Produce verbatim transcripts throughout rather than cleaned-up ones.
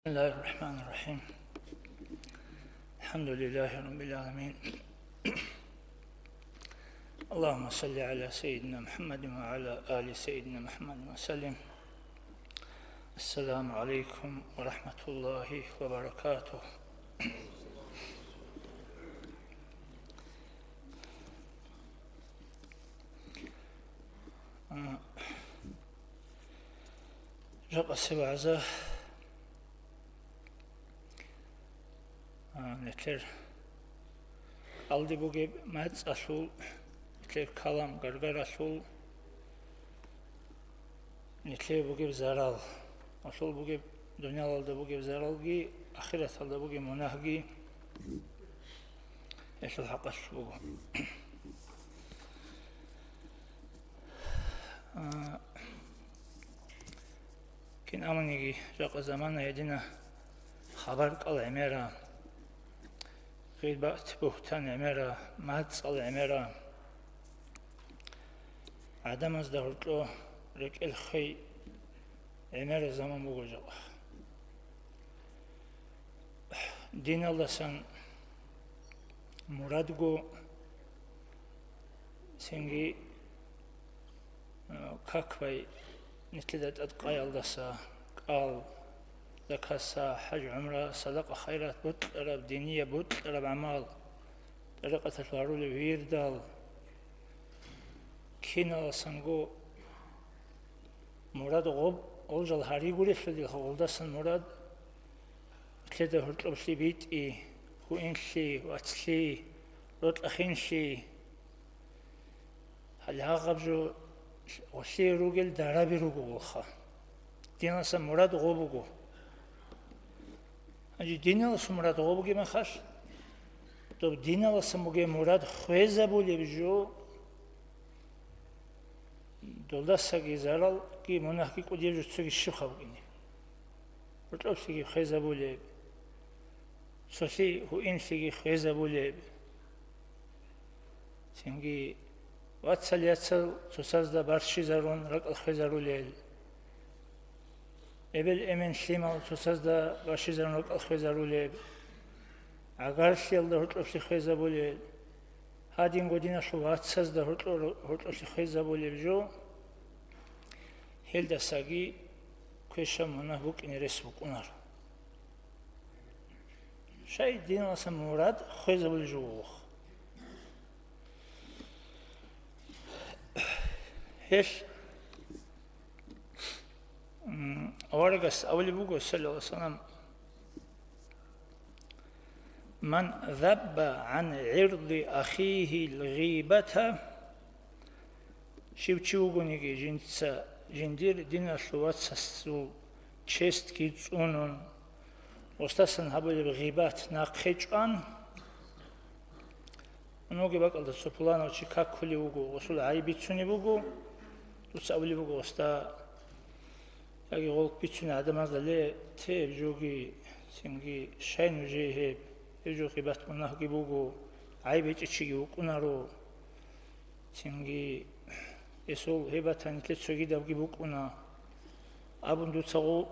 بسم الله الرحمن الرحيم. الحمد لله رب العالمين. اللهم صل على سيدنا محمد وعلى آل سيدنا محمد وسلم. السلام عليكم ورحمة الله وبركاته. Жакъасеб вагӀза, а, нилъер кӀалде бугеб мацӀалъул, нилъер калам гаргаралъул, нилъее бугеб зарал, гьелъул бугеб, дуниялалда бугеб заралги, ахираталда бугеб мунагьги, гьелъул хӀакъалъулъ буго. А, Кин абуниги, жакъа замана гьедина хабар кӀал гӀемера, гъибат-бугьтан гӀемера, мацӀал гӀемера, гӀадамазда гьоркьо рекӀел хвей гӀемера заман буго жакъа. Диналдасан мурадго цинги, а, какбай нилъеда тӀадкъаялдаса кӀал, закаса, хӀаж-гӀумра, садакъа-хайрат, бокьараб, динияб бокьараб гӀамал, тӀарикъаталъ гьарулев вирдал, киналасанго мурад гъоб, гъол жал гьаригурелъул дилха гъолдасан мурад, нилъеда гьоркьоблъи битӀи, гьуинлъи, вацлъи, рокьахинлъи. Гьале гьагъаб жо гъолъие ругел дараби руго гъолха. Диналдаса мурад гъо буго. Гьанже диналдаса мурад гъо бугеб мехалъ, доб диналдаса бугеб мурад хвезабулеб жо, долдасаги заралги мунагьги кӀудияб жо цоги щибха букӀине. Рокьоблъиги хвезабулеб, цолъи гьуинлъиги хвезабулеб, цинги вацал-яцал цоцазда барщизарун ракӀал хвезарулел, эбел-эмен лъимал цоцазда барщизарун ракӀал хвезарулел, гӀагарлъиялда гьоркьоблъи хвезабулел, гьадинго диналъул вацазда гьоркьо-, гьоркьоблъи хвезабулеб жо, гьелдасаги квешаб мунагь букӀине рес букӀунаро. Щай диналдаса мурад хвезабулеб жо вугоха. Гьелъ, м, аварагас абулеб буго, саллаллагьу гӀалайгьи вассалам, «Ман забба гӀан гӀирди ахихил гъибата», щив чи вугониги жинца жиндир диналъул вацасул честги цӀунун, гъосдасан гьабулеб гъибат нахъе чӀван, Унуги бакӀалда цо пуланав чи какулев вуго, гъосул гӀайиб бицунеб буго, дуца абулеб буго гъосда, яги гъолк бицунеб гӀадамазда, ле, тейб жоги, цинги щай нужее гьеб, гьеб жо гъибат-мунагьги буго, гӀайиб гьечӀев чиги вукӀунаро, цинги гьесул гьеб батани, нилъер цогидабги букӀуна, абун дуца гъо-,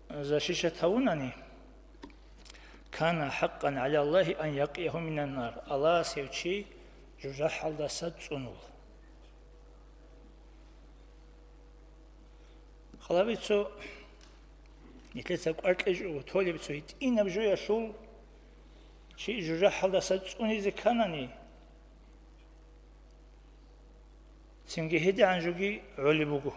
защищать гьавунани, «Кана хӀакъан гӀала Аллагьи ан якъиягьу минан нар», Аллагьас гьев чи жужахӀалдаса цӀунула. Халаби цо нилъеца кӀваркьичӀого толеб цо гьитӀинаб жоялъул чи жужахӀалдаса цӀунизе кканани, цинги гьедигӀан жоги гӀолеб буго.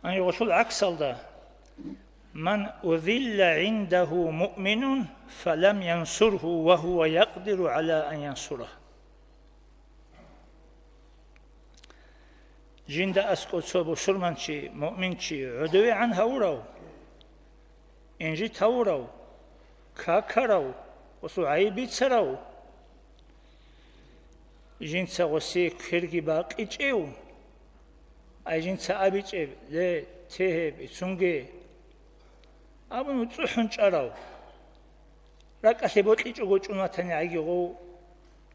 Гьанже гъолъул гӀаксалда: «Ман узилла гӀиндагьу муъминун, фалам янсургьу ва гьува якъдиру гӀала ан янсурагь». Жинда аскӀов цо бусурманчи, муъминчи гӀодовегӀан гьавурав, инжит гьавурав, какарав ва гьесул гӀайиб бицарав, жинца гъосие кверги бакъичӀев, ай жинца абичӀеб: «Ле, те гьеб, ицунге», абун, уцӀухӀун чӀарав, ракӀалъе бокьичӀого чӀун ватани гӀайги гъов,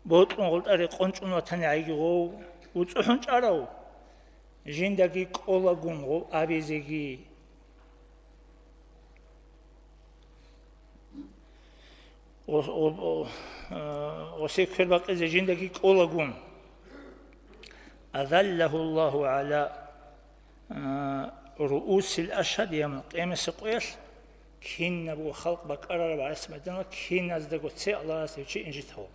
бокьун гъолтӀа рекъон чӀун ватани гӀайги гъов, уцӀухӀун чӀарав, жиндаги кӀолагун гъо-, абизеги. О-, о-, о-, э, гъосие квербакъизе жиндаги кӀолагун. Азаллагьуллагьу гӀала, э, руусил ашгьад, яму-, къиямасеб къоялъ кинабго халкъ бакӀарараб гӀарасат майдана киназдаго цеве Аллагьас гьев чи инжит гьавула.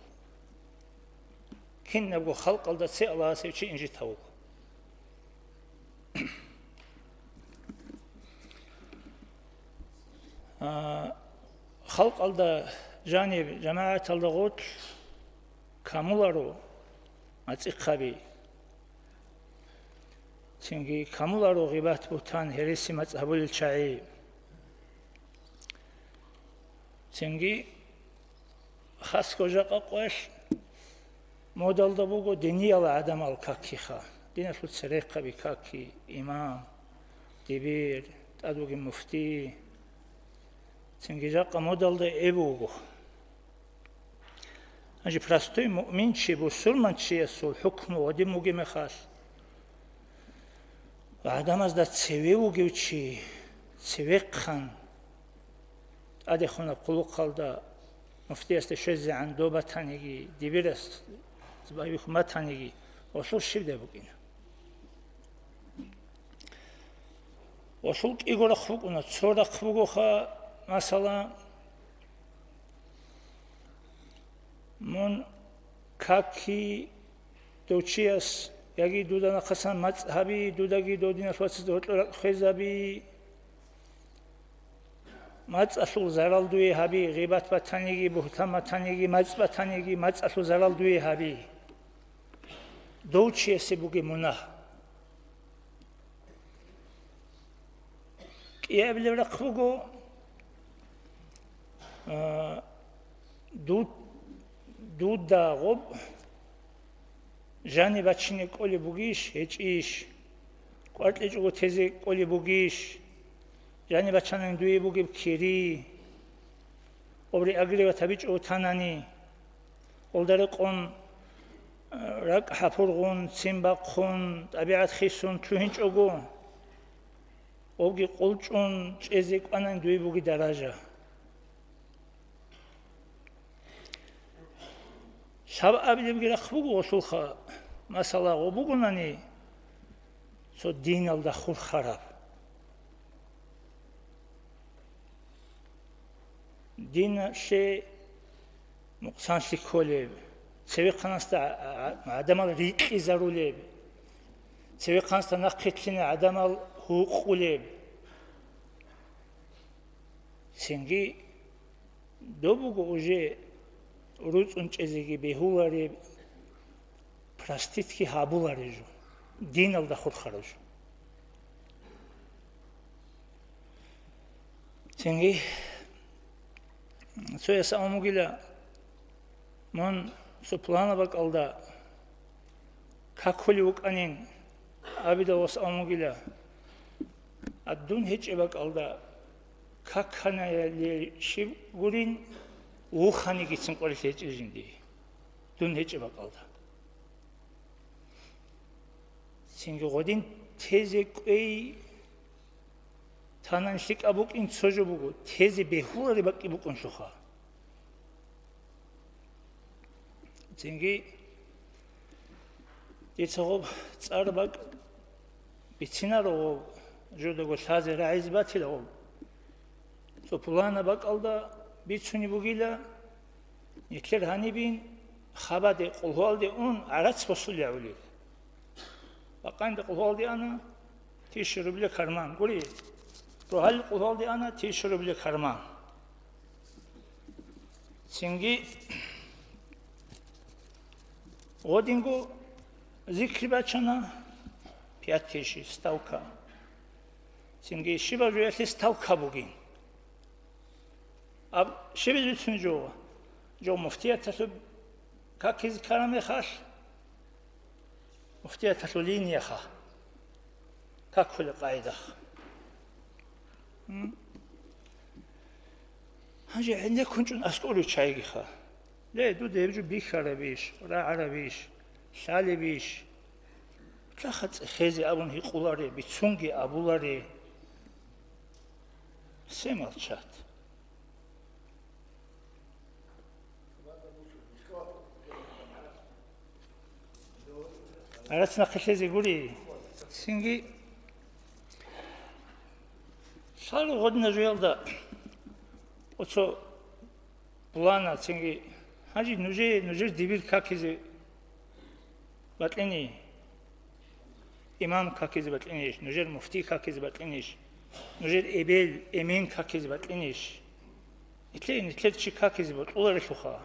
Кинабго халкъалда цеве Аллагьас гьев чи инжит гьавула. А, халкъалда жаниб, жамагӀаталда гъорлъ камуларо мацӀихъаби. Цинги камуларо гъибат-бугьтан, гьереси-мацӀ гьабулел чагӀи. Цинги хасго жакъа къоялъ модалда буго диниял гӀадамал какиха, диналъул церехъаби каки, имам, дибир, тӀад вугев муфти. Цинги жакъа модалда эб буго. Гьанже простой муъминчи, бусурманчиясул хӀукму гъодин бугеб мехалъ, гӀадамазда цеве вугев чи, цевехъан, тӀадехунаб хъулухъалда муфтиясда щвезегӀан доб батаниги, дибирас байбихьун батаниги, гъолъул щибдай букӀина. Гъолъул кӀиго рахъ букӀуна. Цо рахъ бугоха, масала, мун каки дов чияс, яги дуда нахъасан мацӀ гьаби, дудаги дов диналъул вацасда гьоркьор ракӀ хвезаби, мацӀалъул зарал дуе гьаби, гъибат батаниги, бугьтан батаниги, мацӀ батаниги, мацӀалъул зарал дуе гьаби. Дов чиясе бугеб мунагь. КӀиабилеб рахъ буго, а, дуд-, дуда гъоб жаниб бачине кӀолеб бугищ, гьечӀищ? КӀваркьичӀого тезе кӀолеб бугищ? Жаниб бачанани дуе бугеб кири, гъоб реагировать гьабичӀого танани, гъолда рекъон, а, ракӀ хӀапургъун, ццин бахъун, тӀабигӀат хисун лъугьинчӀого, гъобги къулчӀун чӀезе кӀванани дуе бугеб даража. Лъабабилебги рахъ буго гъолъулха, масала, гъо бугонани цо диналда хурхараб. Диналъе нукъсанлъи кколеб, цевехъанасда гӀа-, гӀа-, гӀадамал рикьизарулеб, цевехъанасда нахъе лъине гӀадамал гьукъулеб. Цинги доб буго уже руцӀцӀун чӀезеги бегьулареб, проститьги гьабулареб жо, диналда хурхараб жо. Цинги цояс абун бугила, мун цо пуланаб бакӀалда какулев вукӀанин абидал вас абун бугила, а дун гьечӀеб бакӀалда каканаяле щиб гурин, вуханигицин къварилъи гьечӀеб жиндие, дун гьечӀеб бакӀалда. Цинги гъодин тезе кӀвей танан лъикӀаб букӀин цо жо буго, тезе бегьулареб бакӀги букӀунлъуха. Цинги дица гъоб цӀар бакӀ бицинаро, гъоб журдаго лъазе рагӀизе батила гъоб. Цо пулана бакӀалда бицунеб бугила, нилъер гьанибин хабаде къулгьуалде ун гӀарац босулев гӀулил. Бакъанде къулгьуалде ана, тысяча рублей карман. Гури, рогьалил къулгьуалде ана, тысяча рублей карман. Цинги гъодинго зикри бачана, пять тысяч ставка. Цинги щибаб жоялъе ставка бугин. Аб щибиз бицун жо? Жо муфтияталъуб какизе ккараб мехалъ, муфтияталъул линияха какулеб къагӀидах. М? Гьанже гьенеккун чӀун аскӀор виччайгиха. Ле, дуда гьеб жо бихьарабищ, рагӀарабищ, лъалебищ? Лъаха цӀехезе абун гьикъуларе, бицунги абуларе. Все молчат. Гьарац нахъе лъезе гури. Цинги лъал гъодина жоялда оцо пулана, цинги, гьанже нужее, нужер дибир какизе бакьине. Имам какизе бакьинищ, нужер муфтий какизе бакьинищ, нужер эбел, эмен какизе бакьинищ? Нилъее нилъер чи какизе бокьуларелъулха.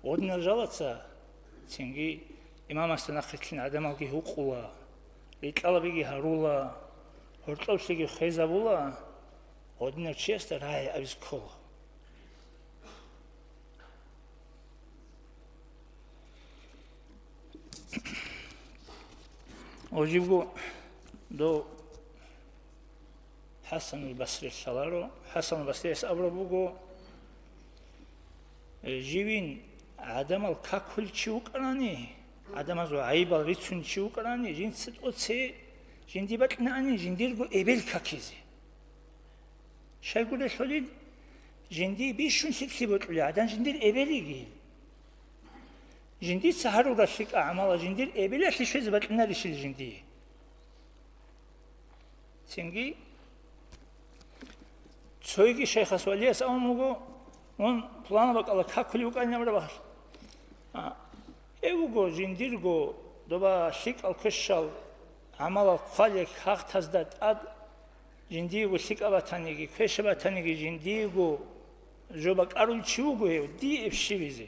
Гъодинал жалаца цинги имамасда нахъилълъин гӀадамалги гьукъула, рикьалабиги гьарула, гьоркьоблъиги хвезабула, гъодинав чиясда рагӀи абизе ккола. Ва жибго дов ХӀасанул Басри лъаларо. ХӀасанул Басрияс абураб буго, э, живин гӀадамал какулев чи вукӀарани, гӀадамазул гӀайибал рицунев чи вукӀарани, жинца тӀоце жинди бакьинаани жиндирго эбел какизе. Щайгурелъулин, жиндие бищун лъикӀлъи бокьулеб гӀадан жиндир эбелиги. Жиндица гьарурал лъикӀаб гӀамала жиндир эбелалъе щвезе бакьинарищила жиндие? Цинги цойги шайхас валияс абун буго, мун пуланаб бакӀалда какулев вукӀанин абураб ахӀи. А, гьев вуго жиндирго доба лъикӀал квешал гӀамалал хъвалел кагътазда тӀад жиндиего лъикӀаб батаниги, квешаб батаниги жиндиего жо бакӀарулев чи вуго гьев, дие эб щибизе.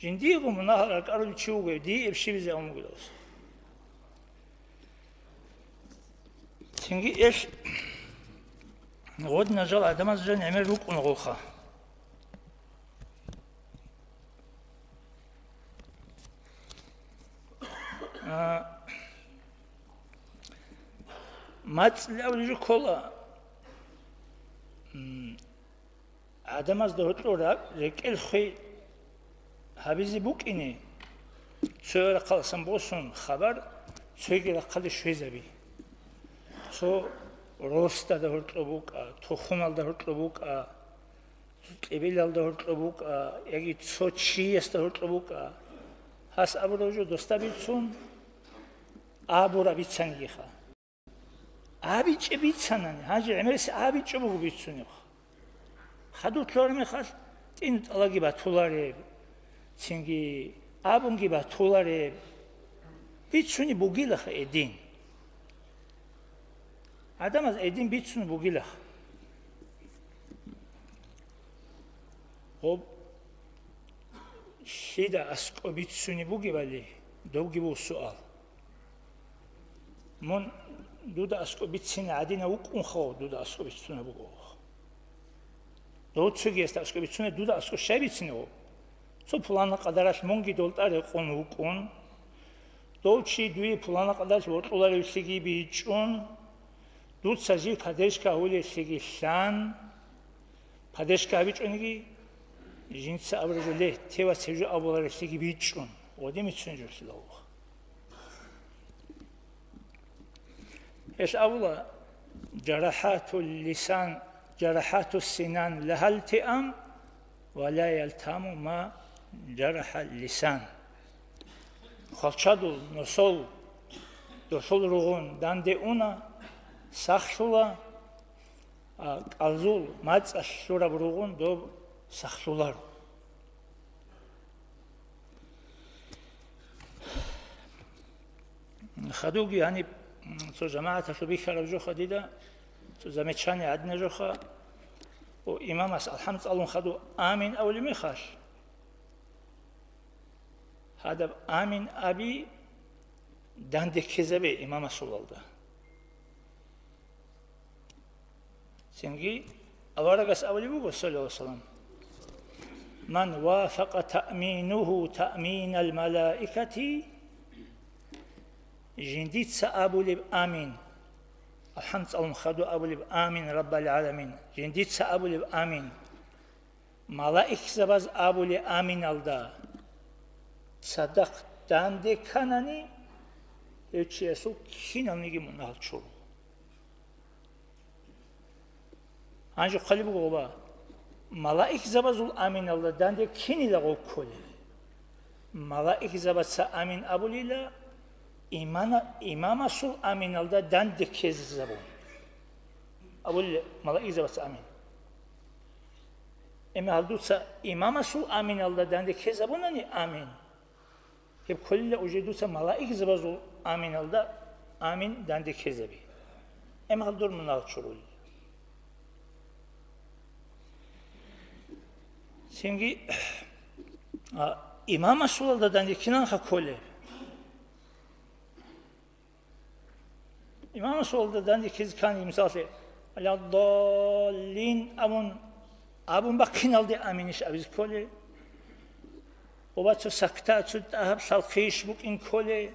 Жиндиего мунагьал ракӀарулев чи вуго гьев, дие эб щибизе абун буго дос. Цинги эл гъодинал жал гӀадамаз жан гӀемер рукӀуна гъолха. А, мацӀ лъавлижу ккола, м, гӀадамазда гьоркьор ракӀ-, рекӀел хвей гьабизе букӀине, цо рахъаласан босун хабар цоги рахъалде щвезаби. Цо росдада гьоркьоб букӀа, тухумалда гьоркьоб букӀа, кьибилалда гьоркьоб букӀа, яги цо чиясда гьоркьоб букӀа. Гьас абурав жо досда бицун, абураб бицанигиха. АбичӀеб бицанани, гьанже гӀемерис абичӀеб буго бицунеб. Хадур лъугьараб мехалъ, тӀинтӀалаги батулареб, цинги абунги батулареб. Бицунеб бугилаха гьедин. ГӀадамаз гьедин бицунеб бугилаха. Гьоб лъида аскӀоб бицунеб бугебали, добги буго суал. Мун дуда аскӀоб бицина гӀадинав вукӀунха, дуда аскӀоб бицунеб буго. Дов цогиясда аскӀоб бицунеб, дуда аскӀоб щай бицинев? Цо пуланаб къадаралъ мунги дол тӀад рекъон вукӀун. Дов чи дуе пуланаб къадаралъ вокьуларевлъиги бичӀчӀун. Дуца жив поддержка гьавулевлъиги лъан. Поддержка гьабичӀониги, жинца абураб жо ле, тевас гьеб жо абуларевлъиги бичӀчӀун, гъодин бицунеб жо лъила вуго. Гьелъ абула: «Жарахатул лисан, жарахатус синан лагьал тиам, ва ла ялтаму ма жарахал лисан». Хвалчадул носол, дулъул ругъун данде уна, сахлъула, а, кӀалзул мацӀалъ лъураб ругъун доб сахлъуларо. Хадуги гьаниб, м, цо жамагӀаталъул бихьараб жоха дида, цо замечание гьадина жоха, о, имамас алхӀам цӀалун хаду амин абулеб мехалъ, гьадаб амин аби данде ккезабе имамасулалда. Цинги аварагас абулеб буго, саллаллагьу гӀалайгьи ва саллам: «Ман вафакъа таъминуху таъминал малаикати», жиндица абулеб амин, алхӀам цӀалун хаду абулеб амин, Раббал гӀаламин, жиндица абулеб амин, малаикзабаз абулеб аминалда цадахъ данде кканани, гьев чиясул киналниги мунагьал чуру. Гьанже хъвалеб буго, ва малаикзабазул аминалда данде кинила гъов кколел? Малаикзабаца амин абулила, имана-, имамасул аминалда данде ккезабун. Абулила малаикзабаца амин. Эмма гьал дуца имамасул аминалда данде ккезабунани амин, гьеб кколила уже дуца малаикзабазул аминалда амин данде ккезаби. Эмгьал дур мунагьал чурулел. Цинги, а, имамасулалда данде кинанха кколеб? Имамасулалда данде ккезе ккани, мисаллъи, «Валаддаллин» абун, абун бахъиналде аминищ абизе кколей? Оба цо сакта, цо тӀагьаб лъалхъийищ букӀин кколей?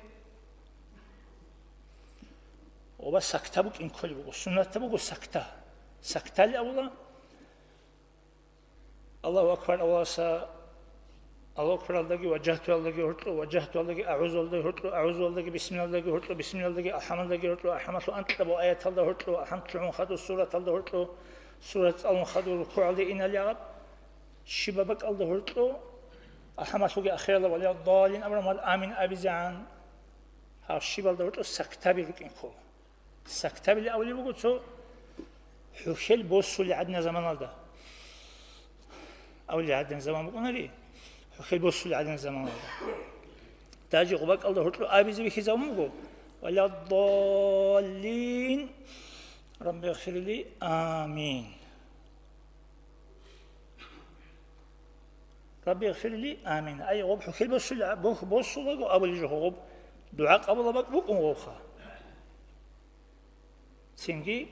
Оба сакта букӀин кколеб буго, суннатаб буго сакта. Сактали абула, Аллагьу акбар авласа, Аллагьу акбаралдаги важагьтуялдаги гьоркьо, важагьтуялдаги агӀузуялдаги гьоркьо, агӀузуялдаги бисмилалдаги гьоркьо, бисмилалдаги алхӀамдалдаги гьоркьо, алхӀамалъул анкьабу аяталда гьоркьо, алхӀамд лъугӀун хадур сураталда гьоркьо, сурат цӀалун хадур рукугӀалде иналъ гьаб, щибаб бакӀалда гьоркьо, алхӀамалъулги ахиралда валаддаллин абураб мехалъ амин абизегӀан, гьаб щибалда гьоркьо сактаби рукӀин ккола. Сактабили абулеб буго цо хӀухьел босулел гӀадинаб заманалда. Авлия гӀадинаб заман букӀунари, хӀухьел босулел гӀадинаб заманалда. Даже гъубакӀалда гьоркьо абизе бихьизабун буго, «Валаддаллин, Рабби гъфирли, амин». «Рабби гъфирли, амин». Ай, гъоб хӀухьел босулел, бох-, босулаго абулеб жо гъоб, дугӀа къабулаб бакӀ букӀун гъобха. Цинги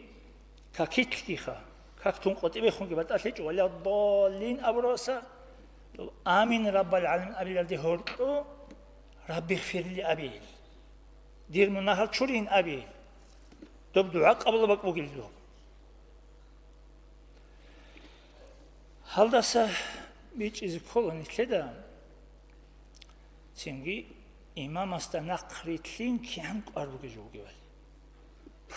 какилъгиха, как тун къватӀибехунги батӀалъичӀо, «Валаддаллин» абураса, доб «Амин, Раббал гӀаламин» абилалде гьоркьо, «Рабби гъфирли» абейил. Дир мунагьал чурин абейил. Доб дугӀа къабулаб бакӀ бугел доб. Гьалдаса бичӀчӀизе ккола нилъеда, цинги имамасда нахърилълъин кигӀан кӀвар бугеб жо бугебали.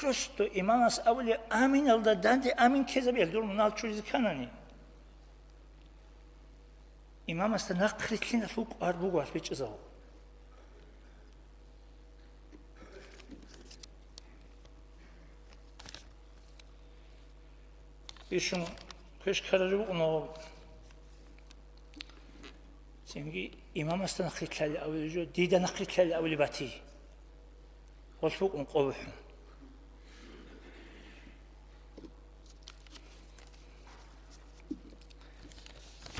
Просто имамас абулеб аминалда данде амин ккезабиялъ дур мунагьал чуризе кканани. Имамасда нахърилълъиналъул кӀвар буго гьалъ бичӀчӀизабу. Бищун квеш ккараб жо букӀуна, цинги имамасда нахърилълъали абулеб жо, дида нахърилълъали абулеб бати. Гъолъ букӀун къо бухӀун.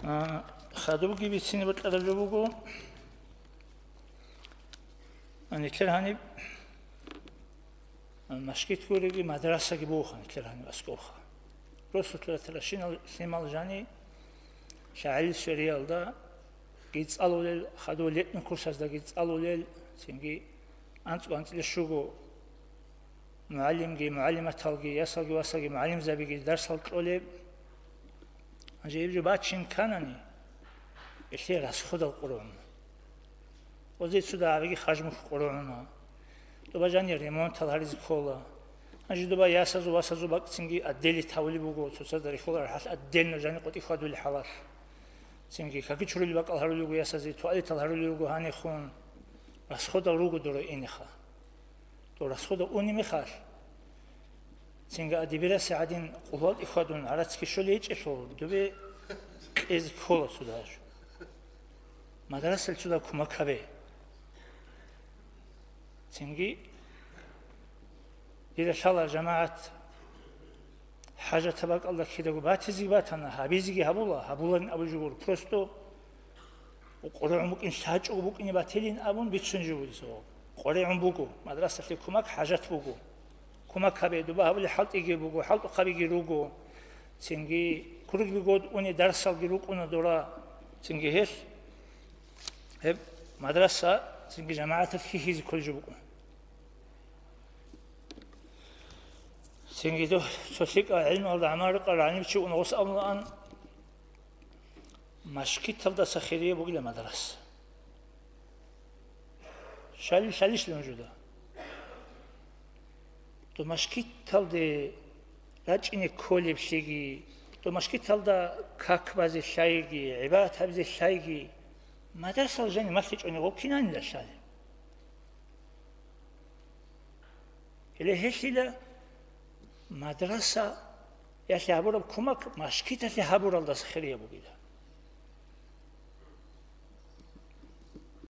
А, хадубги бицине бокьараб жо буго. А, нилъер гьаниб, а, машгит гуреги мадрасаги бугоха нилъер гьаниб аскӀобха. Росулъа тарашинал лъимал жани шагӀил свериялда гицӀалулел, хадув летний курсазда гицӀалулел, цинги анцӀго-анцӀила щуго мугӀалимги, мугӀалиматалги, ясалги васалги, мугӀалимзабиги дарсал кьолеб. Гьанже гьеб жо бачин кканани, гьелъие расходал къорогӀуна. Гъозе цо дагӀабиги харжмухь къорогӀуна. Доба жанир ремонтал гьаризе ккола. Гьанже доба ясазул, васазул бакӀцинги отделить гьавулеб буго, цоцазда рихьулареб хӀал отдельно жани къотӀи хьвадулел хӀалалъ. Цинги каки чурулеб бакӀал гьарулел руго ясазе, туалетал гьарулел руго гьанихун. Расходал руго дора инеха. Дора расходал уни мехалъ, цинги адибирасе гӀадин къулал ихьвадун гӀарацги щолей гьечӀелъул, дубе кьезе ккола цо даже. Мадрасал цо да кумак гьабе. Цинги дида лъала жамагӀат хӀажатаб бакӀалда кидаго батизе батана, гьабизеги гьабула, гьабуларин абулеб жо гуро. Просто къорогӀун букӀин, лъачӀого букӀине батилин абун бицунеб жо буго. КъоригӀун буго, мадрасалъе кумак хӀажат буго. Кумак гьабе, доба гьабулеб хӀалтӀиги буго, хӀалтӀухъабиги руго. Цинги круглый год уни дарсалги рукӀуна дора. Цинги гьелъ, гьеб мадраса цинги жамагӀаталъ хьихьизе кколеб жо букӀун. Цинги дов цо лъикӀал гӀилмуялда гӀамал рукӀарал гӀалимчи уна гъос абулаан, машгиталдаса хирияб бугила мадраса. Щалил лъалищ нужеда? Ту машгиталде рачӀине кколеблъиги, ту машгиталда как базе лъайги, гӀибадат гьабизе лъайги, мадрасал жани малъичӀони гъоккинанила лъалеб. Гьеле гьелъила мадрасаялъе гьабураб кумак машгиталъе гьабуралдаса хирияб бугила.